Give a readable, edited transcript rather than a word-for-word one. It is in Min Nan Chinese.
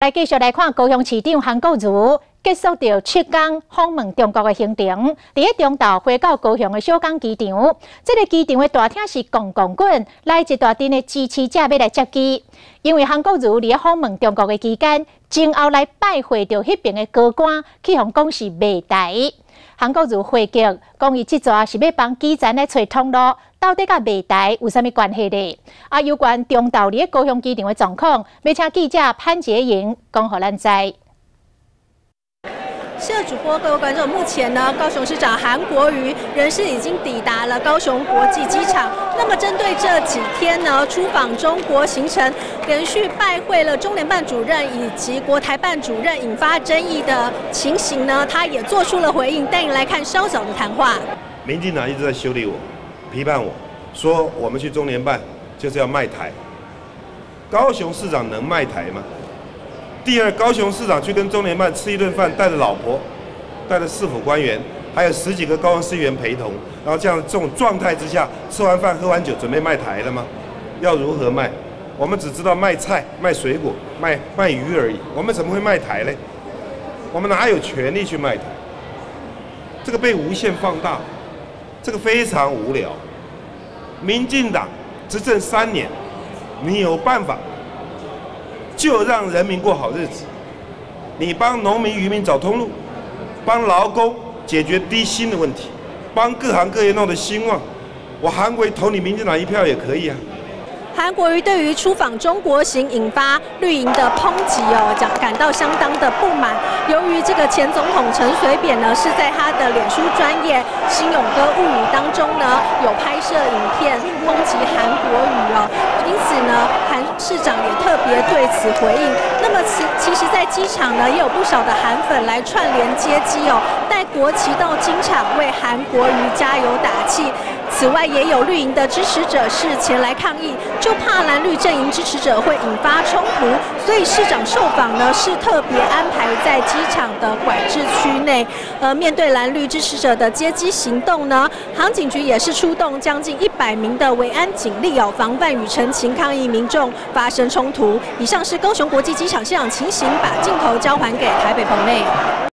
來繼續來看高雄市長韓國瑜結束著7天訪問中國的行程，佇咧中晝回到高雄的小港機場，這个機場的大廳是滾滾滾，來一大陣的支持者欲來接機。因為韓國瑜佇咧訪問中國的期間，前後來拜會著彼爿的高官，去予講是賣台。韓國瑜回擊，講伊這逝是欲幫基層來揣通路，到底佮賣台有啥物關係咧？啊，有關中晝佇咧高雄機場的狀況，欲請記者潘杰瑩講予咱知。謝主播，各位觀眾，目前呢，高雄市長韓國瑜人是已經抵達了高雄國際機場。那麼針對這幾天呢，出訪中國行程，連續拜會了中聯辦主任以及國台辦主任，引發爭議的情形呢，他也做出了回應。帶你來看稍早的談話。民進黨一直在修理我、批判我，說我們去中聯辦就是要賣台。高雄市長能賣台嗎？第二，高雄市長去跟中聯辦吃一頓飯，帶着老婆，帶着市府官員，還有十幾個高雄市議員陪同，然後這樣這種狀態之下，吃完飯喝完酒，準備賣台了嗎？要如何賣？我們只知道賣菜、賣水果、賣魚而已，我們怎麼會賣台呢？我們哪有權利去賣台？這個被無限放大，這個非常無聊。民進黨執政3年，你有辦法？就讓人民過好日子，你幫農民漁民找通路，幫勞工解決低薪的問題，幫各行各業弄得興旺，我韓國瑜投你民進黨一票也可以啊。韓國瑜對於出訪中國行引發綠營的抨擊哦，講感到相當的不滿。由於這個前總統陳水扁呢，是在他的臉書專頁《新勇哥物語》當中呢，有拍攝影片抨擊韓國瑜哦，因此呢，韓市長也特別對此回應。那麼其實，在機場呢，也有不少的韓粉來串聯接機哦，帶國旗到機場為韓國瑜加油打氣。此外，也有綠營的支持者是前來抗議，就怕藍綠陣營支持者會引發衝突，所以市長受訪呢是特別安排在機場的管制區內。面對藍綠支持者的接機行動呢，航警局也是出動將近100名的維安警力哦，防範與陳情抗議民眾發生衝突。以上是高雄國際機場現場情形，把鏡頭交還給台北棚內。